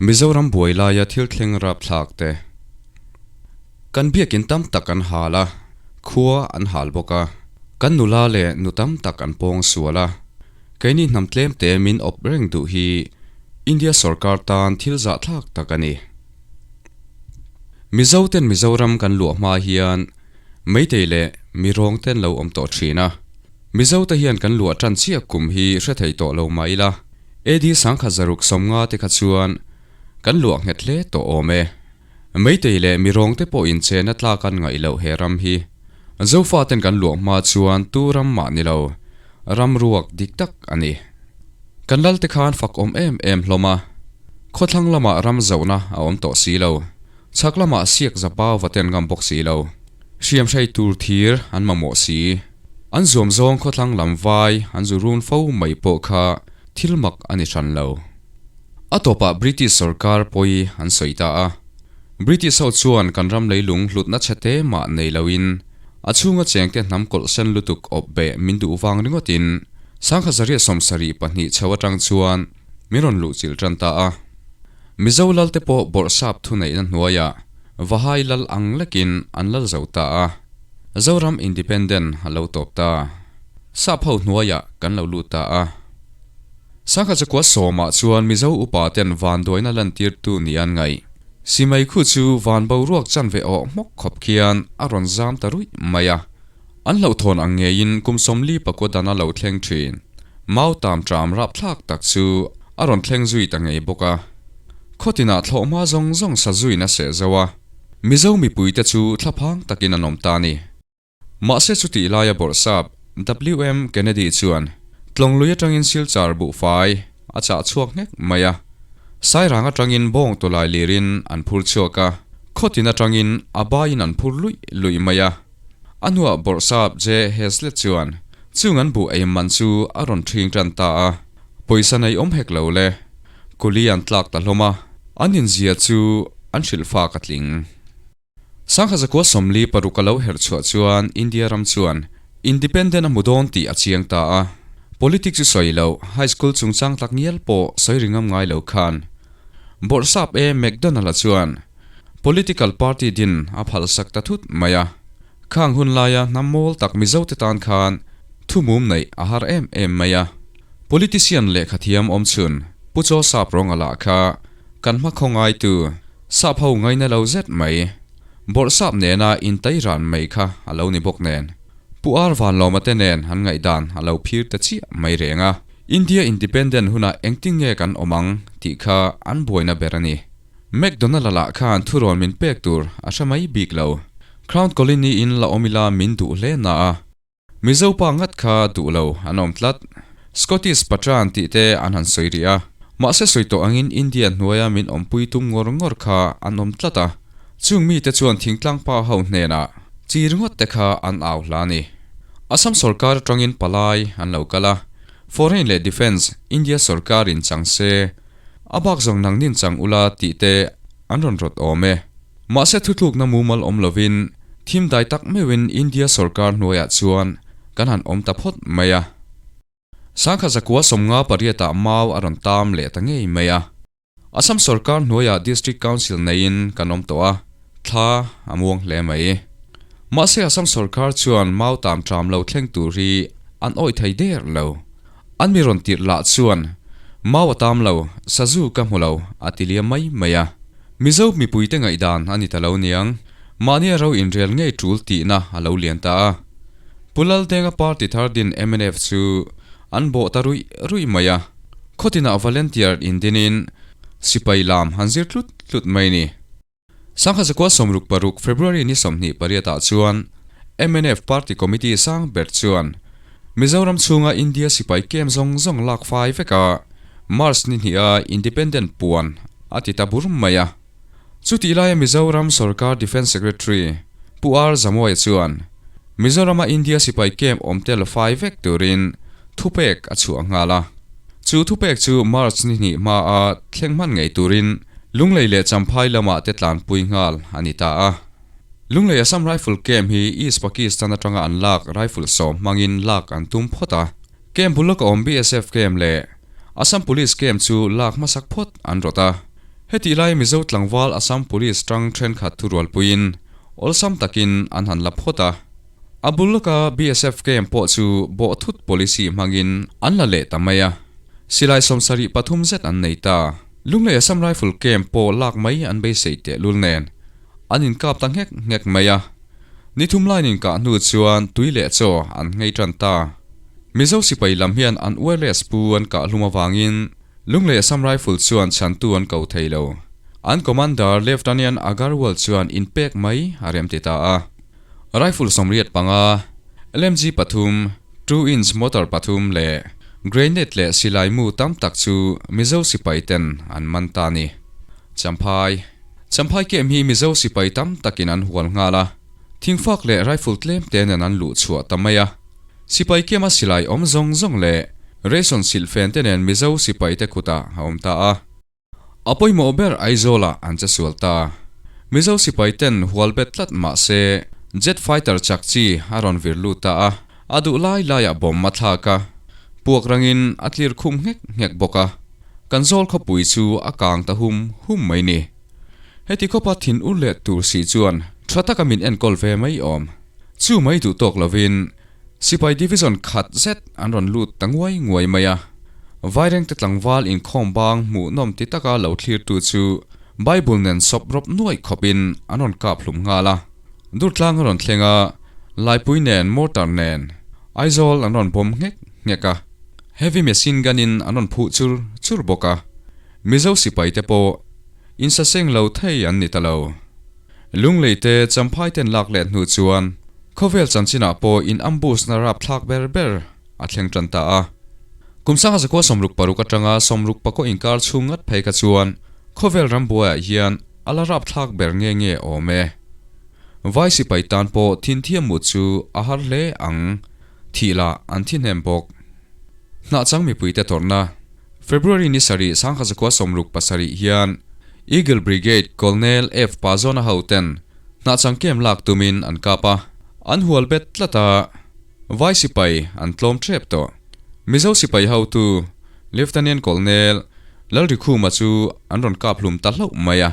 Mizoram buai laia thil thleng rapthlak te. Kan biakin tam tak an hal a, khua an hal bawk a. Kan nula leh nu tam tak an pawng sual a. Keini hnam tlem te min awp reng duh hi India sorkar tan thil zahthlak tak a ni. Mizo ten Mizoram kan luah hma hian Meitei leh Mirawng ten lo awm tawh thin a. Mizo te hian kan luah tan chiah kum hi hre thei tawh lo mah ila, AD 1650 te kha chuan kan luah nghet hle tawh awm e. Meitei leh Mirawng te pawh inchena tlak an ngaih loh he ram hi. Zofa ten kan luah hma chuan tu ram mah ni lo, ram ruak dik tak a ni. Kan lal te khan fak awm em em hlawm a, khawthlang lamah ram zohna a awm tawh si lo, chhak lamah siak zapau va ten ngam bawk si lo. Hriamhrei tur thir an mamawh si. An zuam zawng khawthlang lam vai an zu run fo mai pawh kha thil mak a ni hran lo. A tawpah British sorkar pawi an sawi ta a. British ho chuan kan ram leilung hlutna chhete mah nei loin a chhunga chengte hnam kawlh sen lutuk awp beh min duh vang ringawtin 1772 chho atang chuan min rawn luhchilh tan ta a. Mizo lalte pawh bawrhsap thuneihna hnuaiah Vahai lal ang lekin an lal zo ta a. Zoram Independent a lo tawp ta. Sap ho hnuaiah kan lo lut ta a. Sangha chakua sawmah chuan Mizo upa ten vanduaina lantirtu ni an ngaih. Simai khu chu van boruak chanve awh hmawk khawp khian a rawn zam ta ruih mai a. An hlauhthawn ang ngeiin kum 44 dana lo thleng thin. Mau tam tram rapthlak tak chu a rawn thleng zui ta ngei bawk a. Khawtinah thlawhhma zawng zawng sa zuiin a seh zo a. Mizo mipuite chu thlaphang takin an awm ta a ni. Mahse chutih laia bawrhsap WM Kennedy chuan Tlawnglui atangin Silchar buhfai a chah chhuak nghek mai a. Sairang atangin bawng tawlai lirin an phur chhuak a, khawtin atangin a baiin an phur luih luih mai a. A hnuah bawrhsap J Hazlett chuan chung an buh ei man chu a rawn ṭhing ṭan ta a, pawisa nei awm hek lo le. Kuli an tlak ta hlawm a, an inzia chu an hrilhfak a tling. 1946 a lo herh chhuah chuan India ram chuan Independent a hmu dawn tih a chiang ta a. Politics chu sawi loh, high school chungchang tak ngial pawh sawi ri ngam ngai lo khan Bawrhsap A. McDonald-a chuan political party din a phalsak ta thut mai a. Khang hun laia hnam mawl tak Mizote tan khan thumum neih a har em em mai a. Politician lehkhathiam awmchhun Pu Chaw Sap Rawnga lah kha kan hmakhaw ngaitu Sap ho ngaina lo zet mai. Bawrhsap nena intai ran mai kha a lo ni bawk nen. Pu Ar Vanlawma te nen an ngaihdan a lo phir ta chiah mai reng a. India Independent hunah engtin nge kan awm ang tih kha an buaina ber a ni. McDonald-a lah khan thurawn min pek tur a hre mai bik lo. Crown Colony in la awm ila min duh hle na a. Mizo pa ngat kha duh lo an awm tlat. Scottish Patran tih te an han sawi rih a. Mahse sawi tawh angin India hnuaia min awmpui tum ngawr ngawr kha an awm tlat a. Chung mite chuan thingtlang pa ho hnenah chi ringawt te kha an au hla a ni. Assam sorkar atangin palai an lo kal a. Foreign leh Defence India sorkarin chang se, a bak zawng nang nin chang ula tih te an rawn rawt awm e. Mahse thutlukna mumal awm lovin thim dai tak meuhin India sorkar hnuaiah chuan kan han awm ta phawt mai a. 1958 mau a rawn tam leh ta ngei mai a. Assam sorkar hnuaiah District Council neiin kan awm tawh a, thla a muang hle mai. Mahse Assam sorkar chuan mau tam tram lo thleng tur hi an awih thei der lo. An mi rawn tirh lah chuan mau a tam lo, sazu ka hmu lo a ti liam mai mai a. Mizo mipuite ngaihdan a ni ta lo niang, mahnia ro inrel ngei tul tihna a lo lian ta a. Pu Laldenga party thar din mnf chu an bawh ta ruih ruih mai a, khawtinah volunteer indinin sipai lam han zir tlut tlut mai ni. 1966 February ni 28 ah chuan mnf party committee sang ber chuan Mizoram chhunga India sipai kem zawng zawng lak fai vek a, March ni hniha Independent puan a ti ta bur mai a. Chutih laia Mizoram sorkar Defence Secretary Pu R Zamuaia chuan Mizorama India sipai camp awm tel fai vek turin thupek a chhuah nghal a. Chu thupek chu March ni hnih hmaa thleng hman ngei turin Lunglei leh Champhai lamah te tlanpui nghal a ni ta a. Lunglei Assam Rifle Camp hi East Pakistan atanga an lak rifle sawm hmangin lak an tum phawt a. Camp bul lawka awm BSF camp leh Assam Police camp chu lak hmasak phawt an rawt a. Hetih lai Mizo tlangval Assam Police tang thenkhat thurualpuiin awlsam takin an han la phawt a. A bul lawka BSF camp pawh chu bawh thut policy hmangin an la leh ta mai a. Silai 73 zet an nei ta. Lunglei Assam Rifle camp pawh lak mai an beisei tehlul nen an inkap ta nghek nghek mai a. Ni thum lain inkah hnu chuan tui leh chaw an nghei tan ta. Mizo sipai lam hian an wireless pu an kah hlum avangin Lunglei Assam Rifle chuan chhantu an ko thei lo. An Commander Lieutenant Agarwal chuan inpek mai a rem ti ta a. Rifle 85, LMG pathum, two inch motor pathum leh grenade leh silai mu tam tak chu Mizo sipai ten an man ta a ni. Champhai Champhai camp hi Mizo sipai tam takin an hual nghal a, thingfak leh rifle tlem te nen an luh chhuah ta mai a. Sipai camp-a silai awm zawng zawng leh ration silhfen te nen Mizo sipai te kutah a awm ta a. A pawimawh ber Aizawlah an che sual ta. Mizo sipai ten hual bet tlat mah se jet fighter chak chi a rawn vir lut ta a, a duh lai laiah bomb a thlak a, puak rangin a tlir khum nghek nghek bawk a. Kan zawl khawpui chu a kang ta hum hum mai ni. Heti khawpa thin ur leh tur si chuan tha taka min enkawl ve mai awm. Chu mai duh tawk lovin Sipai Division khat zet an rawn lut ta nguai nguai mai a. Vairengte tlangval inkhawm bang hmuhnawm ti taka lo thlirtu chu Bible nen sawp rawp nuaih khawpin an rawn kap hlum nghal a. Durtlang a rawn thleng a, Laipui nen mortar nen Aizawl an rawn bawm nghek nghek a. Heavy machine gun in an rawn phuh chur chur bawk a. Mizo sipai te pawh insaseng lo thei an ni ta lo. Lunglei te Champhai ten lak let hnu chuan khawvel chanchinah pawh in ambush na rapthlak ber ber a thleng tan ta a. Kum sanga zakua 66 atanga 60 inkar chhung ngat phei kha chuan khawvel rambuaiah hian a la rapthlak ber nge nge awm e. Vai sipai tan pawh thinthiam mut chu a har hle ang thih lah an thi hnem bawk. Hnahchang mipuite tawrhna February ni sarih 1967 hian Eagle Brigade Colonel F Pazawna hoten hnahchang kem lak tumin an kap a, an hual bet tlat a, Vai sipai an tlawm tep tawh. Mizo sipai hotu Lieutenant Colonel Lalrikhuma chu an rawn kap hlum ta hlauh mai a.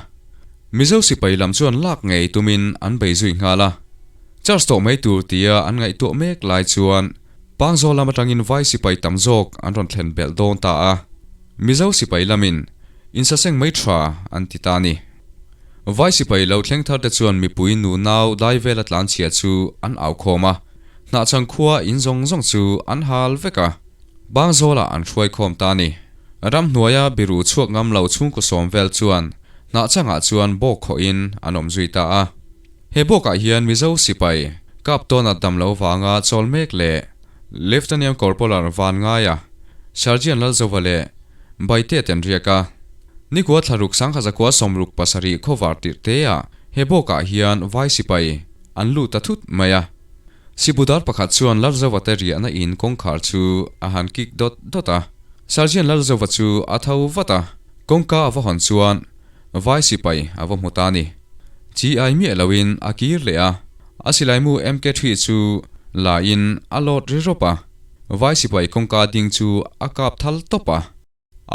Mizo sipai lam chuan lak ngei tumin an bei zui nghal a. Charge tawh mai tur tia an ngaihtuah mek lai chuan Pangzawl lam atangin Vai sipai tam zawk an rawn thlen belh dawn ta a, Mizo sipai lamin insaseng mai tha an ti ta a ni. Vai sipai lo thleng thar te chuan mipui nu nau dai vela tlan chhia chu an au khawm a, hnahchang khua in zawng zawng chu an hal vek a, Pangzawlah an hruai khawm ta a ni. Ramhnuaia biru chhuak ngam lo chhungkaw sawm vel chuan hnahchangah chuan bawk khawhin an awm zui ta a. He bawkah hian Mizo sipai kap tawna dam lo vanga chawl mek leh Lieutenant Corporal Van Ngaia, Sergeant Lalzova leh Baite ten riak a. Nikua thlaruk 1967 khawvar tirh teah he bawkah hian Vai sipai an lut ta thut mai a. Sibudar pakhat chuan Lalzova te riahna in kawngkhar chu a han kik dawt dawt a. Sergeant Lalzova chu a tho vat a, kawngka a va hawn chuan Vai sipai a va hmu ta a ni. Chi ai miah loin a kir leh a, a silaimu MK3 chu la in a lawt ri rawp a. Vai sipai kawngka ding chu a kap thal tawp a.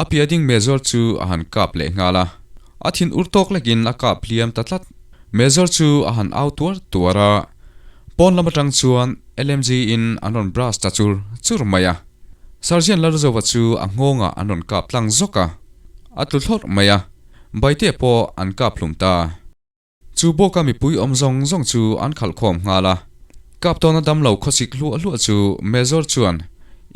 A pia ding Major chu a han kap leh nghal a. A thin ur tawk lekin a kap hliam ta tlat. Major chu a han au tuar tuar a. Pawn lam atang chuan LMG in an rawn brush ta chur chur mai a. Sergeant Lalzova chu a nghawngah an rawn kap tlang zawk a. A tlu thlawrh mai a, Baite pawh an kap hlum ta. Chu bawka mipui awm zawng zawng chu an khalh khawm nghal a. Kap tawna damlo khawsik hluah hluah chu Major chuan,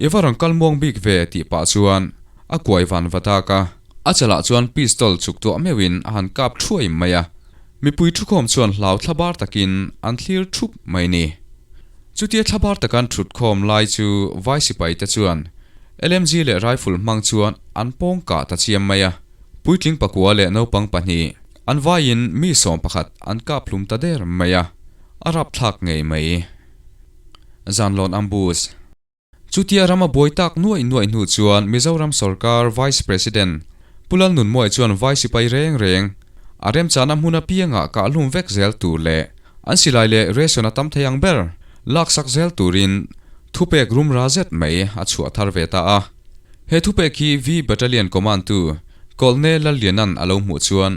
I va rawn kal muang bik ve tih pah chuan a kuai van va dak a. A chalah chuan pistol chuk tuah meuhin a han kap thuai mai a. Mipui thukhawm chuan hlau thlabar takin an thlir thup mai ni. Chutia thlabar takan thut khawm lai chu vai sipai te chuan LMG leh rifle hmang chuan an pawng kah ta chiam mai a. Puitling pakua leh naupang pahnih an vaiin mi 11 an kap hlum ta der mai a, a rapthlak ngei mai. Zanlawn ambush. Chutia rama buai tak nuaih nuaih hnu chuan Mizoram sorkar Vice President Pu Lalnunmuai chuan vai sipai reng reng a remchahna hmun apiangah kah hlum vek zel tur leh an silai leh ration a tam thei ang ber laksak zel turin thupek rum ra zet mai a chhuah thar ve ta a. He thupek hi V Battalion Command tu. Kawlhne Lalliana'n a lo hmuh chuan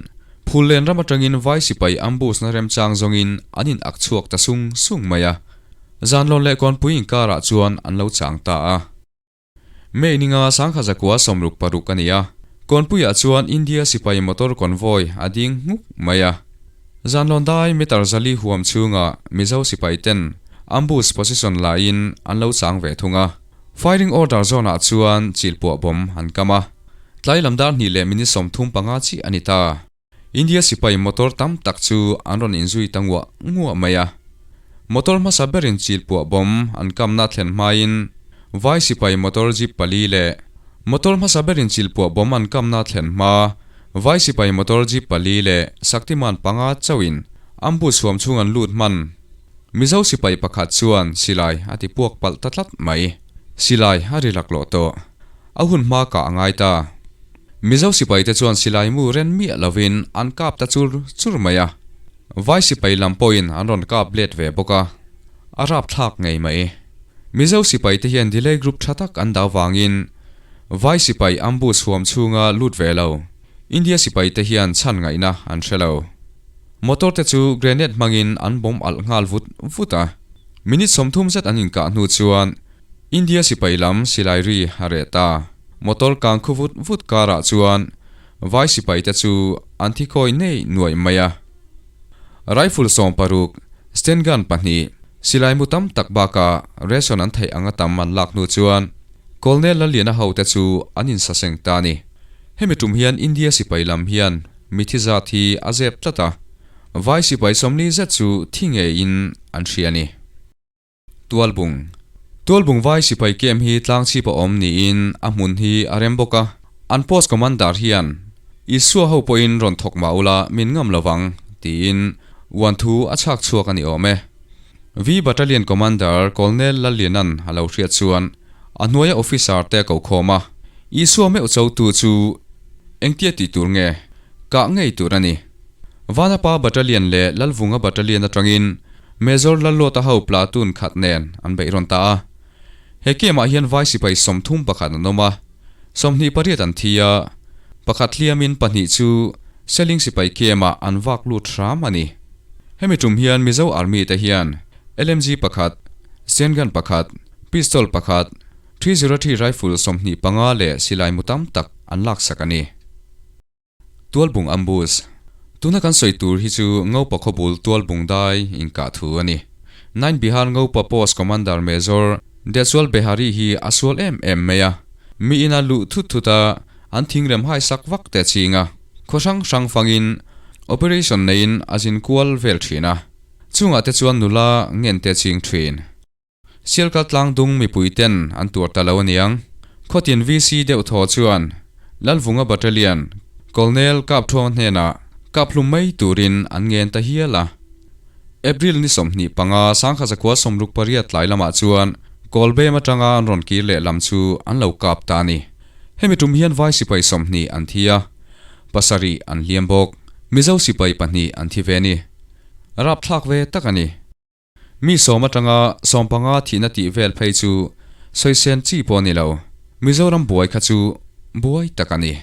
Phullen ram atangin Vai sipai ambush na remchang zawngin an in ak chhuak ta sung sung mai a. Zanlawn leh Kawnpui inkarah chuan an lo chang ta a. May ninga sangkha zakua 66 a ni a, Kawnpuiah chuan India sipai motor convoy a ding nghuk mai a. Zanlawn dai meter 400 huam chhungah Mizo sipai ten ambush position laiin an lo chang ve thung a. Firing order zone ah chuan chilpuah bomb an kam a, tlai lam dar hnih leh minute 35 chiah a ni ta. India sipai motor tam tak chu an rawn inzui ta nguah nguah mai a. Motor hmasa berin chilpuah bomb an kamna thlen hmain Vai sipai motor jeep pali leh Motor hmasa berin chilpuah bomb an kamna thlen hma Vai sipai motor jeep pali leh Shaktimaan panga chauhin ambush huam chhung an lut hman. Mizo sipai pakhat chuan silai a ti puak palh ta tlat mai. Silai a ri laklawh tawh. A hun hma kah a ngai ta. Mizo sipaite chuan silai mu ren miah lovin an kap ta chur chur mai a. Vai sipai lam pawhin an rawn kap let ve bawk a, a rapthlak ngei mai. Mizo sipaite hian delay group tha tak an dah vangin Vai sipai ambush huam chhunga lut ve lo India sipaite hian chhan ngaihna an hre lo. Motor te chu grenade hmangin an bomb alh nghal vut vut a. Minute 30 zet an inkah hnu chuan India sipai lam silai ri a reh ta. Motor kang khu vut vut karah chuan vai sipai te chu an thi khawi nei nuaih mai a. Rifle 16, sten gun pahnih, silai mu tam tak bakah ration an theih anga tam an lak hnu chuan Colonel Lalliana ho te chu an insaseng ta a ni. Hemi tum hian India sipai lam hian mithi zat hi a zep tlat a, vai sipai 40 zet chu thi ngeiin an hria a ni. Tualbung. Tualbung vai sipai camp hi tlangchhip a awm niin a hmun hi a rem bawk a, an post commander hian Isua ho pawhin rawn thawk mah ula min ngam lovang tiin uan thu a chhak chhuak a ni awm e. V Battalion Commander Colonel Lallianan a lo hriat chuan a hnuaia officer te a ko khawm a, Isua meuh chotu chu engtia tih tur nge? Kah ngei tur a ni. Vanapa Battalion leh Lalvunga Battalion atangin Major Lalluata ho platoon khat nen an beih rawn ta a. He camp ah hian vai sipai 31 an awm a, 28 an thi a, pakhat hliamin pahnih chu Seling sipai camp ah an vak lut hram a ni. Hemi tum hian Mizo Army te hian LMG pakhat, Sten gun pakhat, pistol pakhat, 303 rifle 25 leh silai mu tam tak an laksak a ni. Tualbung Ambush. Tuna kan sawi tur hi chu Ngopa khawbul Tualbung dai inkah thu a ni. Nine Bihar Ngopa Post Commander Major Dehsual Behari hi a sual em em mai a. Mi ina luh thut thut a, an thingrem haisak vak te ching a. Khaw hrang hrang fangin operation neiin a zin kual vel thin a. Chungah te chuan nula ngen te ching thin. Sialkal tlang dung mipui ten an tuar ta lo aniang. Khawtin VC deuh thaw chuan Lalvunga Battalion Colonel Kapthuanga hnenah kaphlum mai turin an ngen ta hial a. April ni 25 1968 tlai lamah chuan Kawlbem atanga an rawn kir leh lam chu an lo kap ta a ni. Hemi tum hian vai sipai 20 an thi a, pasarih an hliam bawk. Mizo sipai pahnih an thi ve a ni. Rapthlak ve tak a ni. Mi sawm atanga 15 thihna tih vel phei chu sawisên chi pawh a ni lo. Mizoram buai kha chu buai tak a ni.